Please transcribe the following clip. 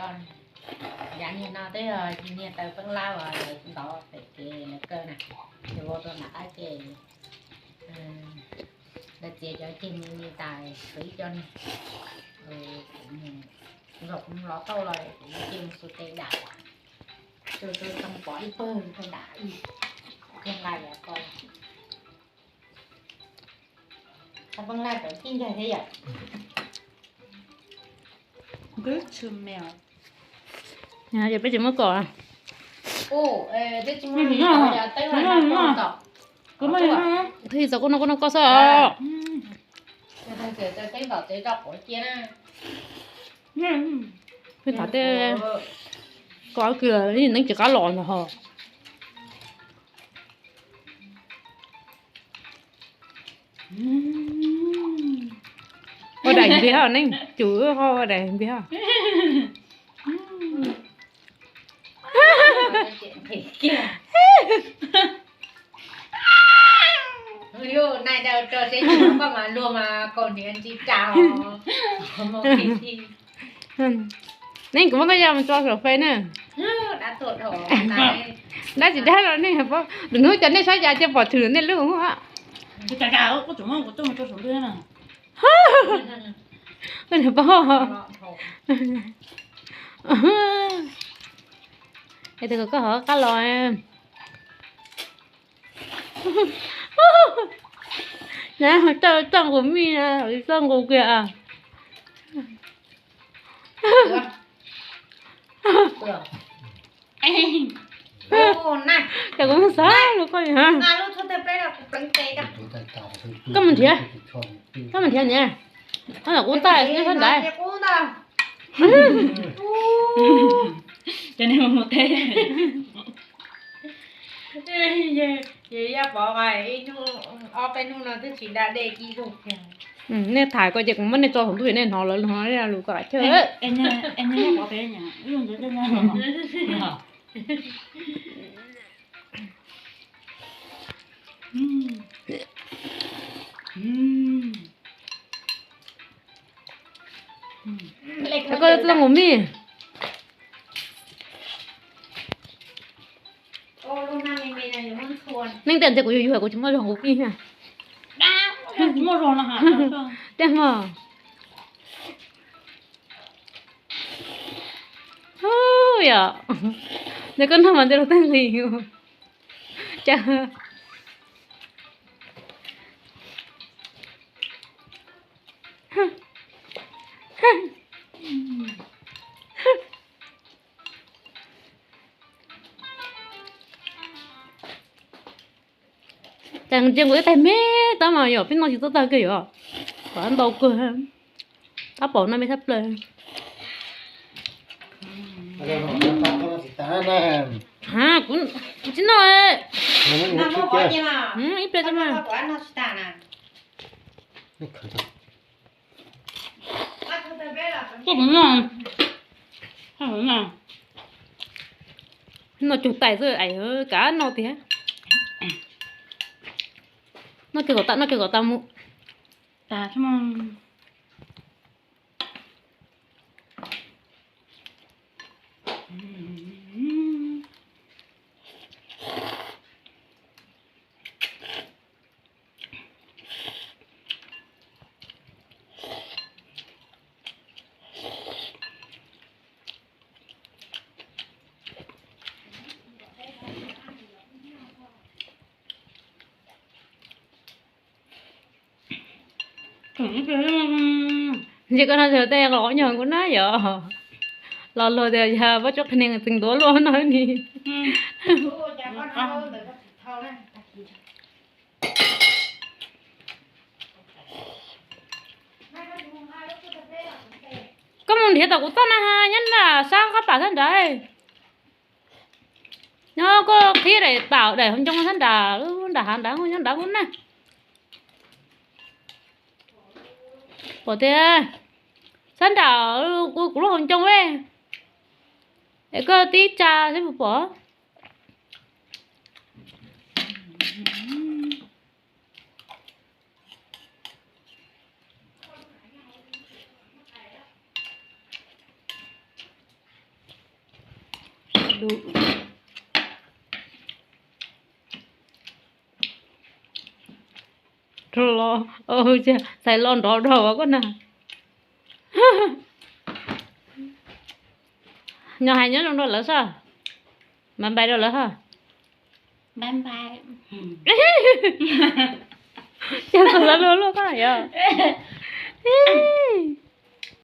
Yav niag no twb yog niag taw peeb lab uas lawv ntov pem kev lawv kaw na, ces ua rau nram qab ces lawv txiav cov ceg me me tas, tshuav ib co niag, zaum kuv los tau los kuv cia mus xu tes dam, tsuas tau pom ib pawg rau dam ib, kuv thiaj nqa yav ko. Tau peeb lab cov tib ncaig thiab yom. Yog peb tsis muab kom. Twb txog kuj no kuj no koj xwb. Peb tham tej, koj ob kws neeb tsis qab los ntag ho. Ua daim npias hos neeb, cus ua daim npias hos. Neeb, kuv muab koj yam mus tso saum fej na. Dab tsis dab los nej, lwm hnub cov nej saib cas cia pom tshwm nej lub. Es tus kom koj ho qab los. Txoj nqus mij, txoj nqus kiag. Ces kuv xav lus koj, koj mus nrhiav, koj mus nrhiav niam, koj mus nrhiav niam, koj ntawm kuv tais nyob sab nraud. Cov niag mus teb. Yog Yaj Pov ib hnub ob peb hnub no twb tsis da dej kib zog kiag. Nej tham ko ces kuv muab nej tso saum ntuj nej hnov lawv lus, lus kom chawj. Koj txoj nqus mij. Neeb tias ntshe kuv yuag yuag kuv tsis muaj zog nqus mij. Tiag mog. Yom, ntshe koj noj mas ntshe luag tej nqis. Cas Cas ntsia kuv ib tais me tab mas yom, peb noj tsis txawj tag kiag yom. Kom ntau kawg, tab pom no me thab plaws. Ha, kuv tsis noj. Ib pliag tso mas. Noj cug tais xwb es kav noj tiag. Noj kiag kom tas, noj kiag kom tas mus. Ntshe koj no yog tej qos nyuag kuv na yom. Los luag tias yog pob tsuas qhia neeg txeev ntuav luaj no ni. Koj mus nrhiav tom kuv txoj na, nyob nram sab qab pam sab nrad. Nyob koj qhib daim pam daim hauv ncoo sab nrad, nram hav nrad nyob nrad kuv na. Pom tiag, sab nram kuv lub hauv ncoo es koj tib tsa seb puas pom. Los, xais los nrov rau koj na. Nyob hais nyob zoo rau lawv soj, mas npai rau lawv ho. Cas txog lawv luag luag koj na yog.